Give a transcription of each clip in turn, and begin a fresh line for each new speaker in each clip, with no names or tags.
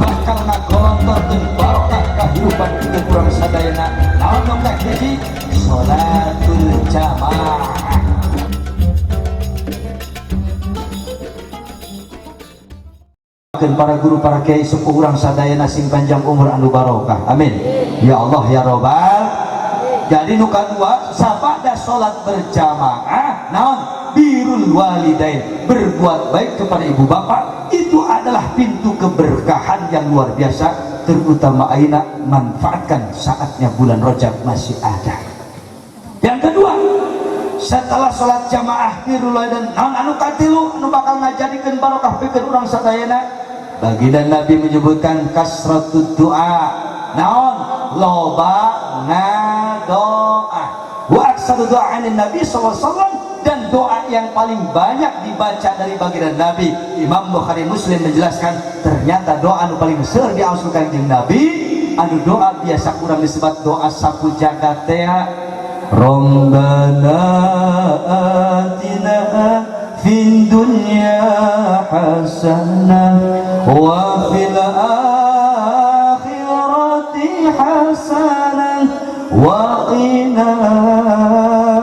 Bakal ngagolontorkeun barokah kahirupan pikeun urang sadayana. Naon nu kahiji? Salatul jamaah. Para guru, para kiai sepuh urang sadayana sing panjang umur anu barokah. Amin. Ya Allah ya Robbal. Jadi nu kadua sabada salat berjamaah naon? Birrul walidain, berbuat baik kepada ibu bapak itu adalah pintu keberkahan yang luar biasa, terutama aina manfaatkan saatnya bulan Rajab masih ada. Yang kedua, setelah sholat jamaah birrul walidain, naon anu katilu anu bakal ngajadikeun barokah pikeun urang sadayana? Baginda Nabi menyebutkan kasratud doa. Naon? Loba ngadoa. Wa aksaru doa anin Nabi sallallahu alaihi wasallam, dan doa yang paling banyak dibaca dari baginda Nabi. Imam Bukhari Muslim menjelaskan ternyata doa anu paling seueur diaos ku Kanjeng Nabi anu doa biasa kurang disebut doa sapu jagat teh, Rabbana atina fid dunya hasanah wa fil akhirati hasanah wa qina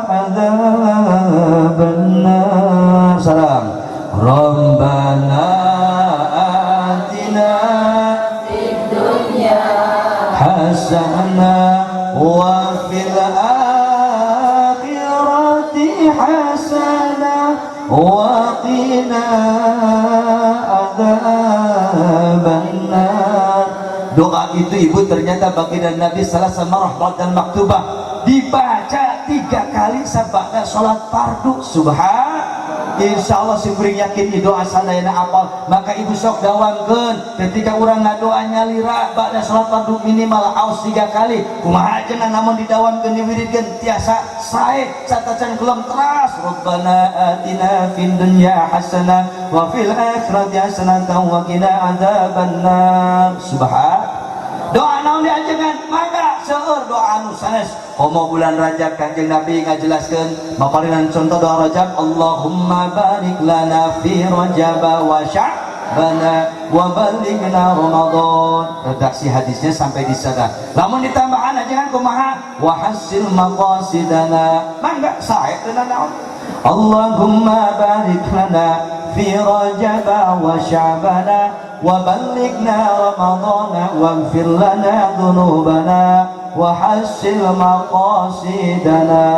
adzabannar. Salam. Rabbana atina
fid dunya
hasanah wa fil akhirati hasanah wa qina adzabannar. Doa itu, ibu, ternyata baginda Nabi salah marah dan maktubah dibaca 3 kali sabada sholat fardu. Subhan. Insya Allah simkuring yakin di doa sadayana apal, maka ibu sok dawamkeun ketika urang ngadoa nyalira ba'da sholat fardu minimal aos 3 kali. Kumaha ajengan namun didawamkeun, diwiridkeun tiasa sae satacan gelem teras. Rabbana atina fid dunya hasanah wa fil akhirati hasanah wa qina adzabannar. Subhan. Doa naon diajengan? Mangga seueur doa anu sanes. Komo bulan Rajab Kanjeng Nabi ngajelaskeun maparinan contoh doa Rajab, Allahumma barik lana fi Rajab wa Sya'bana wa balighna Ramadan. Redaksi hadisnya sampai di sana. Lamun ditambahan ajengan kumaha? Wa hassil maqasidana. Mangga sae teu naon? Allahumma barik lana fi Rajab wa Sya'bana wa balighna Ramadana waghfir lana dzunubana wa hassil maqasidana.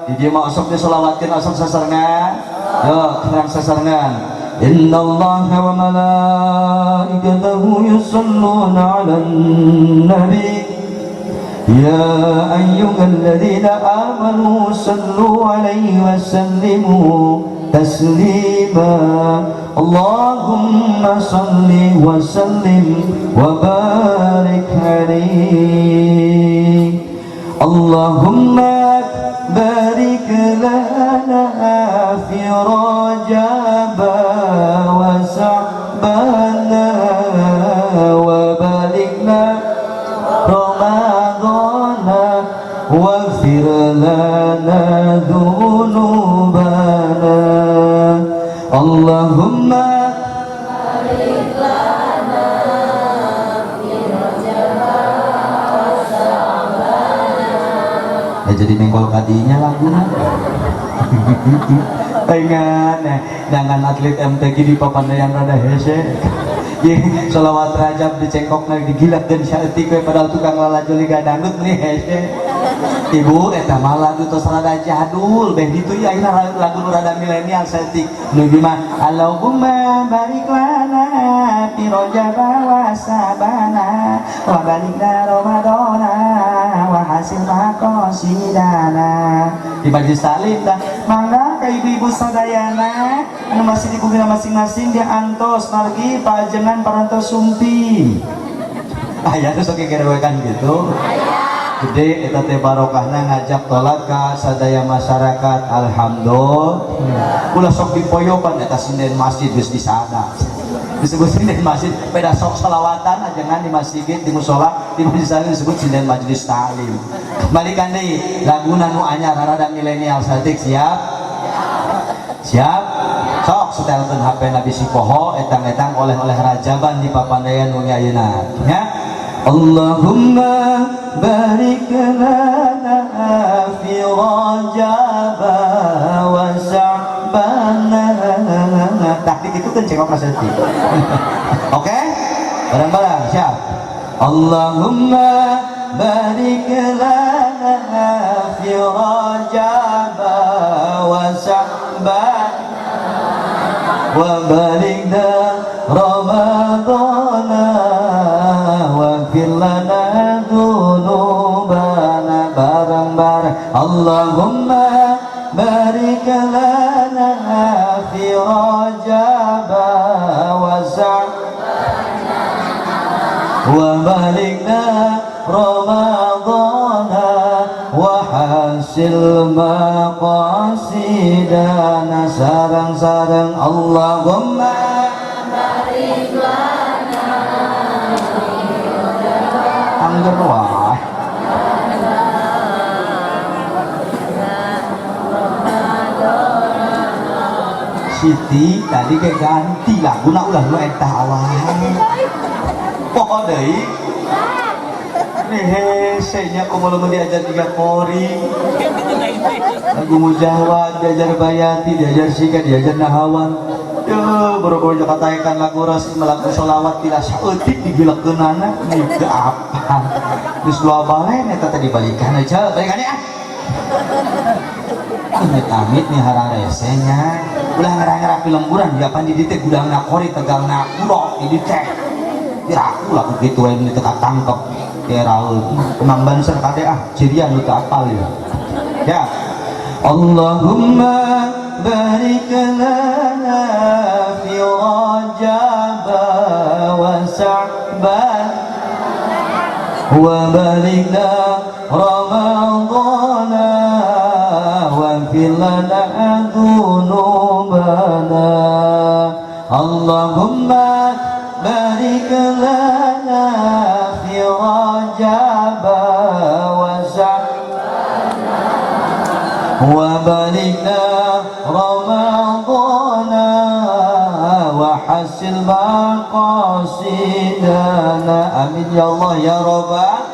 Di dieu mah osok disolawatkeun osok sasarengan. Yo, terang sasarengan. Innallaha wa malaikatahu yusholluna 'alan nabi ya ayyuhalladzina amanu sallu 'alaihi wa sallimu taslima. Allahumma salli wa sallim wa barik alaihi. Allahumma barik lana fi Rajab wa Sa'bana wa balighna Ramadana waghfir lana dzunubana. Allahumma
barik lana fi Rajab wa Sya'bana.
Ya, jadi mengkol kadinya laguna. Ingat, jangan atlet MTQ di papandayan rada hese. Ye, sholawat Rajab dicengkok na digilak dan saeutik we padahal tukang lalajo liga dangdut nih hese. Ibu eta mah lagu tos rada jadul beh ditu ya, ayeuna lagu nu rada milenial saeutik. Nu ieu mah Allahumma barik lana fi Rajab wa Sya'bana wa balighna Ramadana wa hasil maqasidana. Di majelis taklim dah mangga ka ibu-ibu sadayana anu masih di bumi masing-masing dia antos margi pajengan parantos sumping. Aya tuh sok gerewekan gitu. Gede eta teh barokahna ngajak tolak ka sadaya masyarakat. Alhamdulillah. Ulah sok dipoyokan eta sinden masjid geus disada. Disebut sinden masjid beda sok salawatan ajengan di masjid, di musola, di masjid taklim disebut sinden majelis taklim. Balikan deui laguna nu anyar rada milenial saeutik. Siap? Siap? Sok setelkeun HP na bisi poho etang-etang oleh-oleh rajaban di papandayan wengi ayeuna nya. Allahumma barik lana fi Rajab wa Sya'bana. Tah dikitu kan cengok saeutik. Oke? Bareng-bareng siap. Allahumma barik lana fi Rajab wa Sya'ban wa balighna Ramadana waghfir lana dzunubana. Bareng-bareng. Allahumma barik lana fi Rajab wa Sya'ban wa balighna Ramadana wa hasil maqasidana. Sareng-sareng. Allahumma
barik lana
angger wae. Siti tadi kayak ganti laguna ulah lu eta awal poho deui nih hese nya komo lamun diajar tiga kori lagu mujawad, diajar bayati, diajar sika, diajar nahawan ya boro-boro katakan lagu ras lagu sholawat tidak saeutik digilekeunana nih ke apa geus dua balen eta tadi balikan aja balikan ya. Amit-amit nih harang resenya ulah ngerang-ngerang lemburan di apa di teh gudangna kori tegalna kudo di teh diraku lah begitu wae ini teka tangkep raut emang banser kade ah cirian lu teu apal ya ya. Allahumma barik lana fi Rajab wa Sya'ban wa balighna Ramadana waghfir lana dzunubana. Allahumma barik lana fi Rajab wa Sya'ban wa balighna Ramadana wa hasil maqasidana. Amin ya Allah ya Rabbal.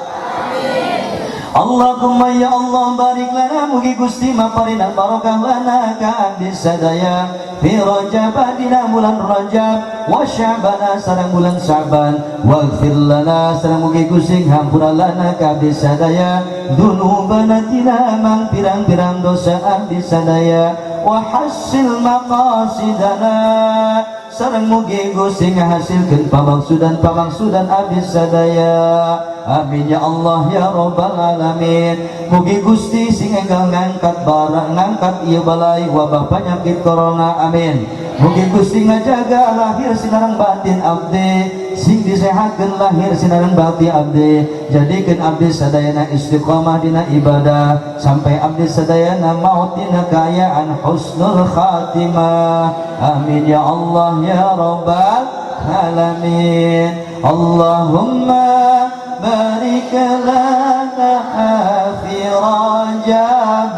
Allahumma ya Allah barik lana mugi Gusti maparinan barokah lana ka abdi sadaya fi Rajab dina bulan Rajab wa Sya'bana sareng bulan Sya'ban waghfir lana sareng mugi Gusti hampura lana ka abdi sadaya dzunubana tina mang pirang-pirang dosa abdi sadaya wa hasil maqasidana sareng mugi Gusti ngahasilkeun pamangsudan abdi sadaya. Amin ya Allah ya Rabbal alamin. Mugi Gusti sing enggal ngangkat barang ngangkat ieu balai wabah penyakit corona. Amin. Mugi Gusti ngajaga lahir sinareng batin abdi, sing disehatkeun lahir sinareng batin abdi, jadikeun abdi sadayana istiqomah dina ibadah sampai abdi sadayana maut dina kaayaan husnul khatimah. Amin ya Allah ya Rabbal alamin. Allahumma barik lana fi Rajab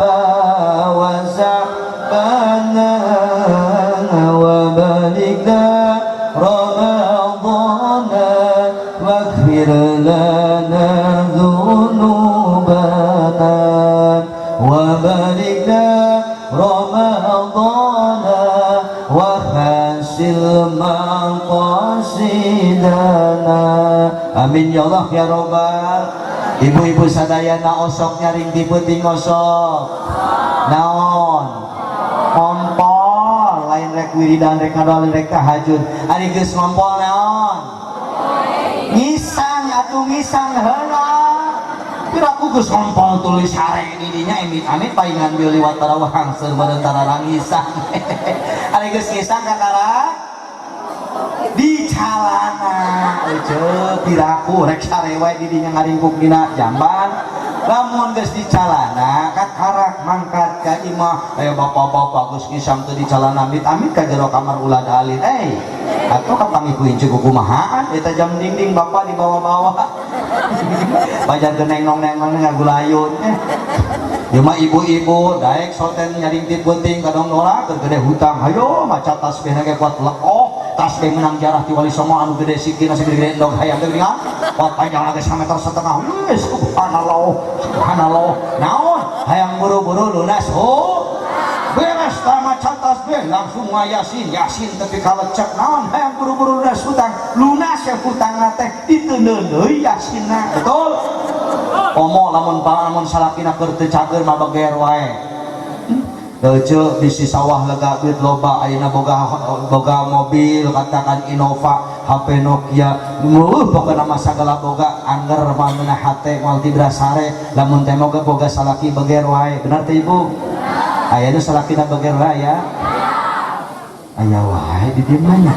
wa Sya'bana wa balighna Ramadana waghfir lana dzunubana wa balighna Ramadana wa hasil maqasidana. Amin ya Allah ya Rabbal. Ibu-ibu sadayana osok nyaring di peuting osok naon ngompol lain rek wiridan rek ngadoa rek tahajud ari geus ngompol naon ngisang atuh ngisang heula piraku geus ngompol tulis sare di dinya amit-amit paingan beu liwat tarawang seur badan tararang ngisang ari geus ngisang kakara di calana ece piraku rek sare wae di dinya ngaringkuk dina jamban lamun geus di calana kakarak mangkat ka imah aya bapak-bapak geus ngisang teu di calana amit-amit ka jero kamar ulah dalin atuh kapanggih ku incu kukumahaan eta jam dinding bapak dibawa-bawa pajar geneng nong neng ngagulayun. Ieu mah ibu-ibu daek soten nyaring ti peuting kadang nolak gede hutang. Hayo maca tasbih ge kuat lekoh, tasbih menang jarah ti Wali Songo anu gede sikina segede endog hayam teh geuningan. Kuat panjang lagi sameter setengah. Wih, subhanallah, subhanallah. Naon? Hayang buru-buru lunas. Oh, beres tah maca tasbih langsung ngayasin, yasin tapi kalecek naon hayang buru-buru lunas hutang. Lunas ya hutang teh diteundeun deui yasinna. Betul? Omo lamun lamun salakina keur teu cager mah beger wae. Teu bisi sawah lega duit loba ayeuna boga boga mobil katakan Innova, HP Nokia, pokokna mah sagala boga angger mah meunah hate moal tibra sare lamun teh moga boga salaki beger wae. Bener teh Ibu? Aya nu salakina beger wae ya? Aya wae di dieu mah nya.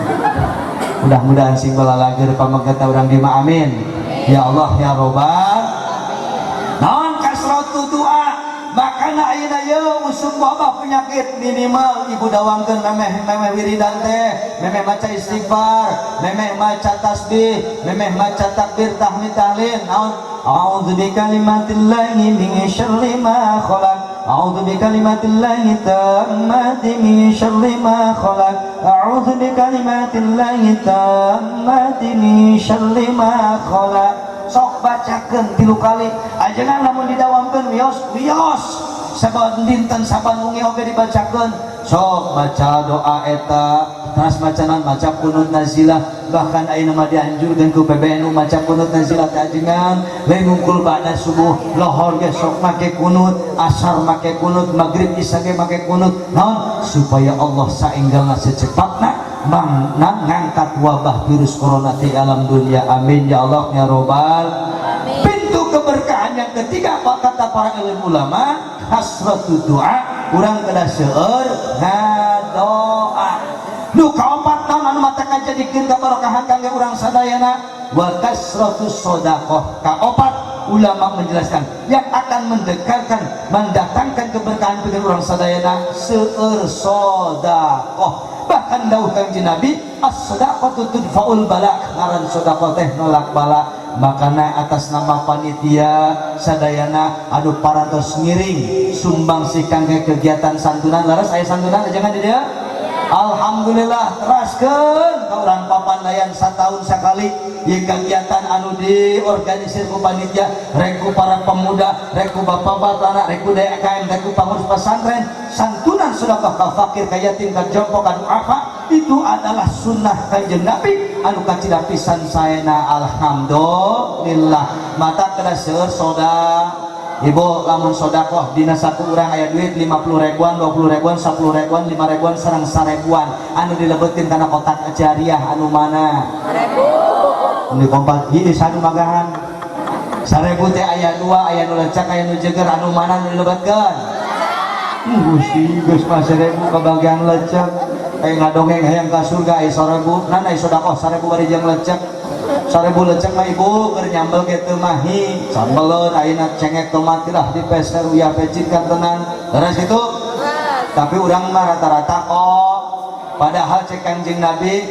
Mudah-mudahan sing balalager pamegat urang di mah, amin. Ya Allah ya Robbal. Naon kasratu doa? Makana ayeuna yeuh usum wabah penyakit minimal ibu dawamkeun memeh memeh wiridan teh, memeh maca istighfar, memeh maca tasbih, memeh maca takbir tahmid tahlil. Naon? A'udzu bikalimatillahi min syarri ma khalaq. A'udzu bikalimatillahi tammati min syarri ma khalaq. A'udzu bikalimatillahi tammati min syarri ma khalaq. Sok bacakeun 3 kali ajengan lamun didawamkeun wios wios saban dinten saban wengi oge dibacakeun. Sok baca doa eta terus macanan maca kunut nazilah, bahkan ayeuna mah dianjurkeun ku PBNU maca kunut nazilah teh ajengan lain ngungkul ba'da subuh, lohor ge sok make kunut, asar make kunut, maghrib isya ge make kunut. Naon? Supaya Allah saenggalna secepatna mang ngangkat wabah virus corona di alam dunia. Amin ya Allah ya robbal. Pintu keberkahan yang ketiga apa kata para ilmu ulama? Hasratu doa, urang kedah seueur ngadoa. Nu kaopat naon anu mata kajadikeun kabarokahan kangge urang sadayana? Wa kasratu sedekah. Kaopat ulama menjelaskan yang akan mendekatkan mendatangkan keberkahan bagi urang sadayana seueur sedekah. Bahkan dawuh Kangjeng Nabi, as-sadaqatu tudfa'ul bala, ngaran sedekah teh nolak bala. Makana atas nama panitia sadayana anu parantos ngiring sumbangsi kangge kegiatan santunan, laras aya santunan jangan di dieu. Alhamdulillah teraskeun ka urang Papandayan satahun sakali ieu kegiatan anu diorganisir ku panitia, rek ku para pemuda, rek ku bapak-bapak, rek ku DKM, rek ku pengurus pesantren, santunan sedekah ka fakir, ka yatim, ka jompo, ka duafa itu adalah sunnah Kanjeng Nabi anu kacida pisan saena. Alhamdulillah. Mata kedah seueur soda. Ibu lamun sodakoh dina satu urang aya duit 50 ribuan, 20 ribuan, 10 ribuan, 5 ribuan, sareng 1.000-an anu dilebetin kana kotak jariah anu mana? 1.000. Ini kompak ieu sanu magahan. 1.000 teh aya dua, aya nu lecek, aya nu jeger, anu mana nu dilebetkeun? Gusti geus mah 1.000 kabagian lecek. Ngadongeng hayang ka surga aya 1.000, nan aya sodakoh 1.000 bari jeung lecek. 1.000 lecek mah ibu keur nyambel ge teu mahi. Sambeleun ayeuna cengek tomat lah dipeser uyah pecin kan tenang. Terus itu tapi urang mah rata-rata kok. Padahal cek Kanjeng Nabi,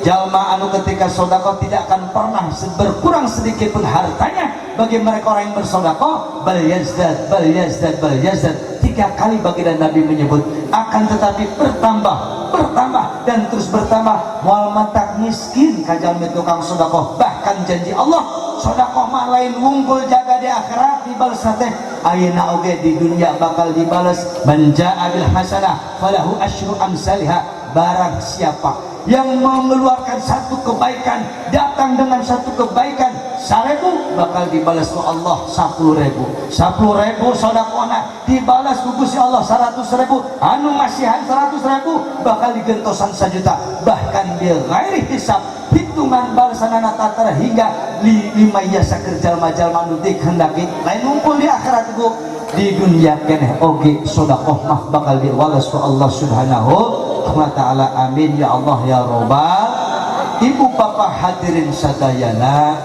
jalma anu ketika sodakoh tidak akan pernah berkurang sedikit pun hartanya bagi mereka orang yang bersodakoh, bal yazdad bal yazdad bal yazdad, 3 kali baginda Nabi menyebut, akan tetapi bertambah bertambah dan terus bertambah, moal matak miskin ka jalmi tukang sodakoh. Bahkan janji Allah, sodakoh mah lain wungkul jaga di akhirat dibalas teh, ayeuna oge di dunia bakal dibalas. Man jaa bil hasanah falahu asyru amsalha, barang siapa yang mengeluarkan satu kebaikan, datang dengan satu kebaikan 1.000, bakal dibalas ku Allah 10.000. 10.000 sodakona dibalas ku Gusti Allah 100.000, anu masihan 100.000 bakal digentosan 1 juta, bahkan dia ghairi hisab, hitungan balasanana tak terhingga lima yasa kerjal jalma anu dikehendaki. Lain ngumpul di akhirat ku, di dunia keneh oge sodakoh mah bakal diwales ku Allah Subhanahu wa ta'ala. Amin ya Allah ya robbal. Ibu bapak hadirin sadayana,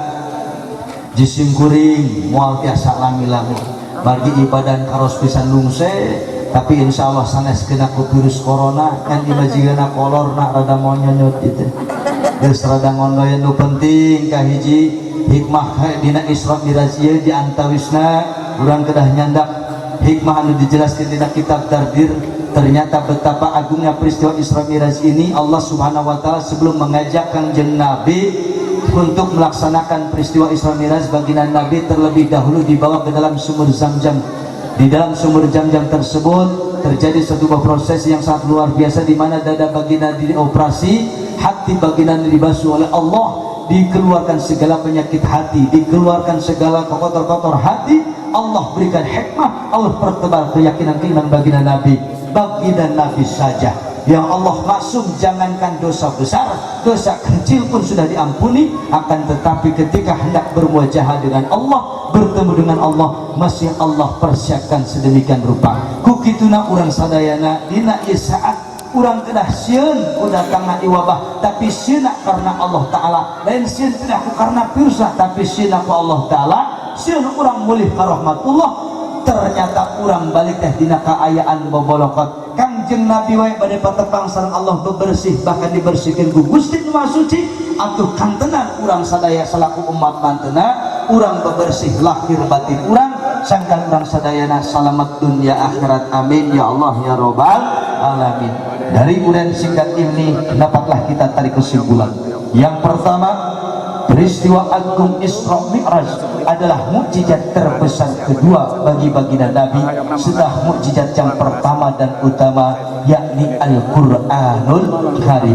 jisim kuring moal tiasa lami-lami bagi ibadan karos pisan lungse, tapi insya Allah sanes kena ku virus corona kan imajigana kolor nak rada monyonyot itu geus rada ngondoyan. Nu penting kahiji hikmah dina Isra Mi'raj ieu di antawisna urang kedah nyandak Hikmah anu dijelaskan dina kitab Dardir, ternyata betapa agungnya peristiwa Isra Miraj ini. Allah Subhanahu wa Ta'ala sebelum mengajak Kangjeng Nabi untuk melaksanakan peristiwa Isra Miraj, baginda Nabi terlebih dahulu dibawa ke dalam sumur Zam-Zam. Di dalam sumur Zam-Zam tersebut terjadi sebuah proses yang sangat luar biasa, di mana dada baginda dioperasi, hati baginda dibasuh oleh Allah, dikeluarkan segala penyakit hati, dikeluarkan segala kotor-kotor hati. Allah berikan hikmah, Allah pertebal keyakinan keimanan baginda Nabi. Baginda Nabi saja yang Allah maksum, jangankan dosa besar, dosa kecil pun sudah diampuni. Akan tetapi ketika hendak bermuajahah dengan Allah, bertemu dengan Allah, masih Allah persiapkan sedemikian rupa. Ku kituna urang sadayana dina ieu saat urang kedah sieun ku datangna wabah, tapi sieunna karena Allah Ta'ala, lain sieun tidak ku karena virusna, tapi sieunna ku Allah Ta'ala. Sieun urang mulih ka rahmatullah, ternyata urang balik teh dina kaayaan bobolokot. Kangjeng Nabi wae bade patepang sareng Allah bebersih, bahkan dibersihkeun ku Gusti Nu Maha Suci. Atuh kantenan urang sadaya selaku umat mantena urang bebersih lahir batin urang, sangkan urang sadayana salamat dunia akhirat. Amin ya Allah ya robbal alamin. Dari uraian singkat ini dapatlah kita tarik kesimpulan. Yang pertama, peristiwa agung Isra Mi'raj adalah mukjizat terbesar kedua bagi baginda Nabi setelah mukjizat yang pertama dan utama, yakni Al-Quranul Karim.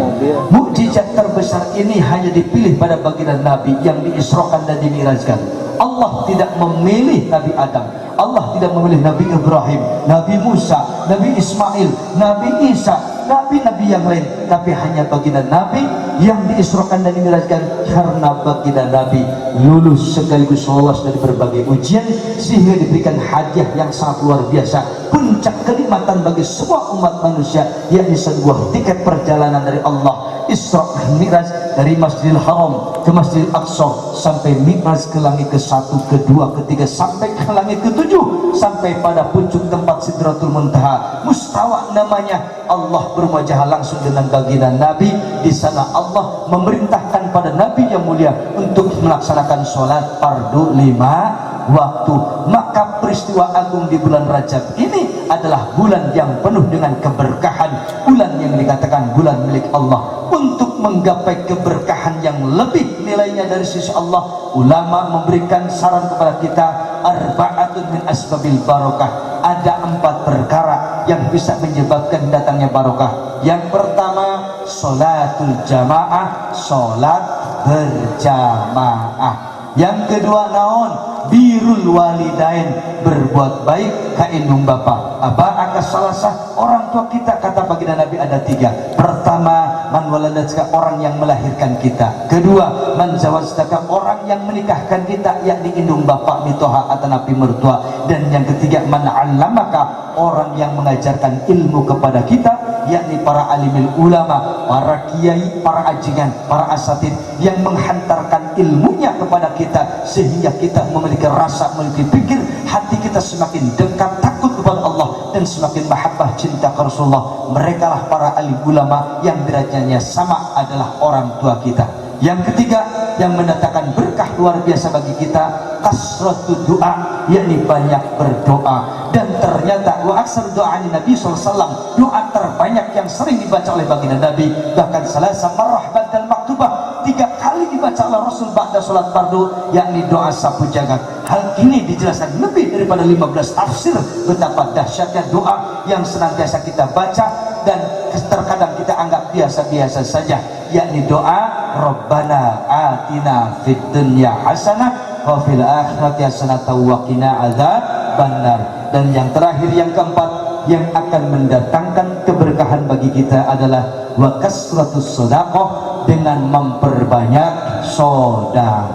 Mukjizat terbesar ini hanya dipilih pada baginda Nabi yang diisrokan dan dimirajkan. Allah tidak memilih Nabi Adam, Allah tidak memilih Nabi Ibrahim, Nabi Musa, Nabi Ismail, Nabi Isa, nabi-nabi yang lain, tapi hanya baginda Nabi yang diisrokan dan dimirajkan, karena baginda Nabi lulus sekaligus lolos dari berbagai ujian sehingga diberikan hadiah yang sangat luar biasa, puncak kenikmatan bagi semua umat manusia, yakni sebuah tiket perjalanan dari Allah, Isra Mi'raj dari Masjidil Haram ke Masjidil Aqsa, sampai Mi'raj ke langit ke satu, kedua, ketiga, sampai ke langit ketujuh, sampai pada puncak tempat Sidratul Muntaha, mustawa namanya. Allah bermuajah langsung dengan baginda Nabi. Di sana Allah memerintahkan pada Nabi yang mulia untuk melaksanakan sholat fardu 5 waktu. Maka peristiwa agung di bulan Rajab ini adalah bulan yang penuh dengan keberkahan, bulan yang dikatakan bulan milik Allah. Untuk menggapai keberkahan yang lebih nilainya dari sisi Allah, ulama memberikan saran kepada kita, arba'atun min asbabil barokah. Ada 4 perkara yang bisa menyebabkan datangnya barokah. Yang pertama, sholatul jamaah, sholat berjamaah. Yang kedua naon? Birrul walidain, berbuat baik ka indung bapa. Apa akas salasah, orang tua kita kata baginda Nabi ada 3. Pertama, man waladatka, orang yang melahirkan kita. Kedua, man zawajtaka, orang yang menikahkan kita, yakni indung bapak, mitoha atau nabi mertua. Dan yang ketiga, man 'allamaka, orang yang mengajarkan ilmu kepada kita, yakni para alimil ulama, para kiai, para ajengan, para asatid yang menghantarkan ilmunya kepada kita sehingga kita memiliki rasa, memiliki pikir, hati kita semakin dekat, takut kepada Allah dan semakin mahabbah cinta ke Rasulullah. Mereka lah para alim ulama yang derajatnya sama adalah orang tua kita. Yang ketiga yang mendatangkan berkah luar biasa bagi kita, kasratu doa, yakni banyak berdoa. Dan ternyata wa aksar doa Nabi SAW, doa terbanyak yang sering dibaca oleh baginda Nabi, bahkan salasa marrah ba'dal maktubah, 3 kali dibaca oleh Rasul ba'da salat fardu, yakni doa sapu jagat. Hal ini dijelaskan lebih daripada 15 tafsir betapa dahsyatnya doa yang senantiasa kita baca dan terkadang kita anggap biasa-biasa saja, yakni doa Rabbana atina fid dunya hasanah wa fil akhirati hasanah wa qina adzabannar. Dan yang terakhir, yang keempat, yang akan mendatangkan keberkahan bagi kita adalah wa kasratus sedekah, dengan memperbanyak sedekah.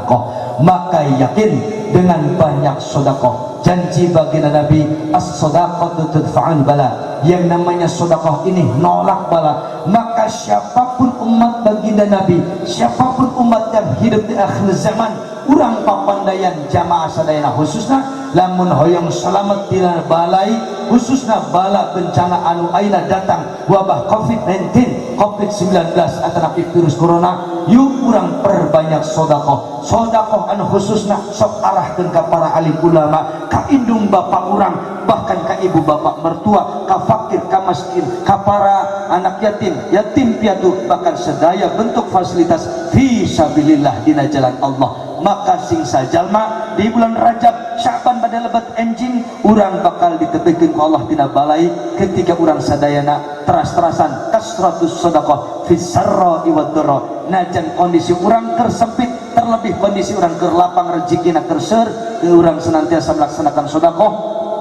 Maka yakin dengan banyak sedekah, janji baginda Nabi, as-sadaqatu tudfa'ul bala, yang namanya sedekah ini nolak bala. Maka siapapun umat baginda Nabi, siapapun umat yang hidup di akhir zaman, urang papandayan jamaah sadayana khususna lamun hoyong selamat tina balai, khususna bala bencana anu aina datang wabah COVID-19. COVID-19 atau virus corona. Yuk, urang perbanyak sodakoh. Sodakoh anu khususna sok arahkeun ka para alim ulama, ka indung bapak urang, bahkan ka ibu bapak mertua, ka fakir, ka miskin, ka para anak yatim, yatim piatu, bahkan sedaya bentuk fasilitas fi sabilillah, dina jalan Allah. Maka sing sajalma di bulan Rajab, Syaban pada lebet enjing, urang bakal ditebihkeun ku Allah tina balai ketika urang sadayana teras-terasan kasratus sedekah fis sarra wad dharra. Najan kondisi urang tersempit, terlebih kondisi urang keur lapang, rezekina keur seur, urang senantiasa melaksanakan sedekah,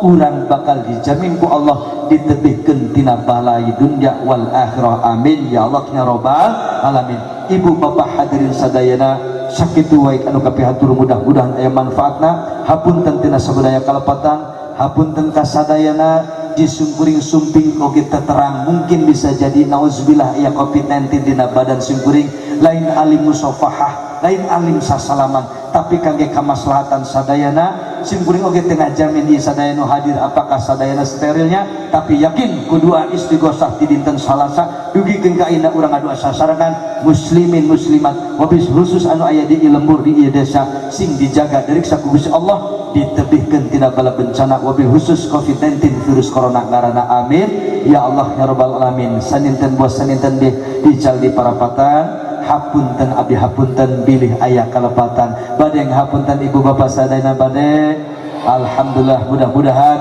urang bakal dijamin ku Allah ditebihkeun tina balai dunya wal akhirah. Amin ya Allah ya robbal alamin. Ibu bapak hadirin sadayana, sakitu wae anu kapihatur, mudah-mudahan aya manfaatna. Hapunten tina sabudaya kalepatan, hapunten ka sadayana. Simkuring sumping oge terang, mungkin bisa jadi nauzubillah aya COVID-19 dina badan simkuring. Lain alim musafahah, lain alim sasalaman, tapi kangge kamaslahatan sadayana. Simkuring oge teu ngajamin ieu sadaya nu hadir apakah sadayana sterilnya, tapi yakin ku doa istighosah di dinten Salasa dugikeun ka ayeuna urang ngadua sasarengan, muslimin muslimat wabil khusus anu aya di lembur, di ieu desa, sing dijaga dari ku Gusti Allah, ditebihkeun tina bala bencana, wabil khusus COVID-19, virus corona ngaranna. Amin ya Allah ya rabbal alamin. Saninten buah saninten di dical di parapatan. Hapunten abdi, hapunten bilih aya kalepatan. Bade hapunten ibu bapak sadayana, bade. Alhamdulillah, mudah-mudahan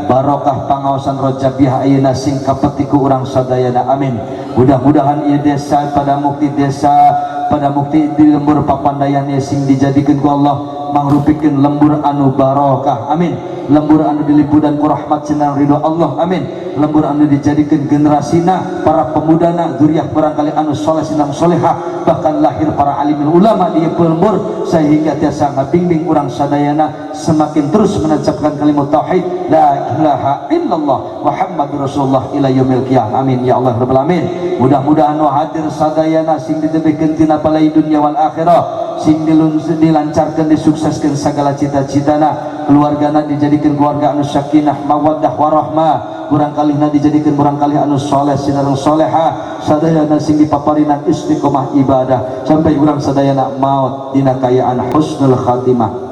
barokah pangaosan Rajabiyah ayeuna sing kapetik ku urang sadayana. Amin. Mudah-mudahan ieu desa Padamukti, desa Padamukti di lembur Papandayan ieu sing dijadikeun ku Allah mangrupikeun lembur anu barokah. Amin. Lembur anu diliputan ku rahmat sinar ridho Allah. Amin. Lembur anu dijadikan generasina para pemudana, zuriah barangkali anu soleh sinang solehah, bahkan lahir para alim ulama di lembur, sehingga tiasa ngabimbing urang sadayana semakin terus menancapkan kalimat tauhid la ilaha illallah Muhammadur Rasulullah ila yaumil qiyamah. Amin ya Allah rabbal alamin. Mudah-mudahan nu hadir sadayana sing ditebihkeun tina balai dunya wal akhirah, sing dilancarkan, disukseskan segala cita-citana, keluargana dijadikan keluarga anu sakinah mawaddah warahmah, kurang kalihna dijadikan kurang kalih anu soleh sinareng soleha, sadayana sing dipaparinan istiqomah ibadah sampai urang sadayana maut dina kayaan husnul khatimah.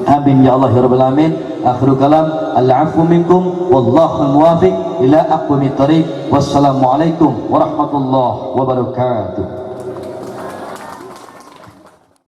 Amin ya Allah ya rabbal alamin. Akhiru kalam, al-afu minkum, wallahu muwafiq ila aqwamit thariq. Wassalamualaikum warahmatullahi wabarakatuh.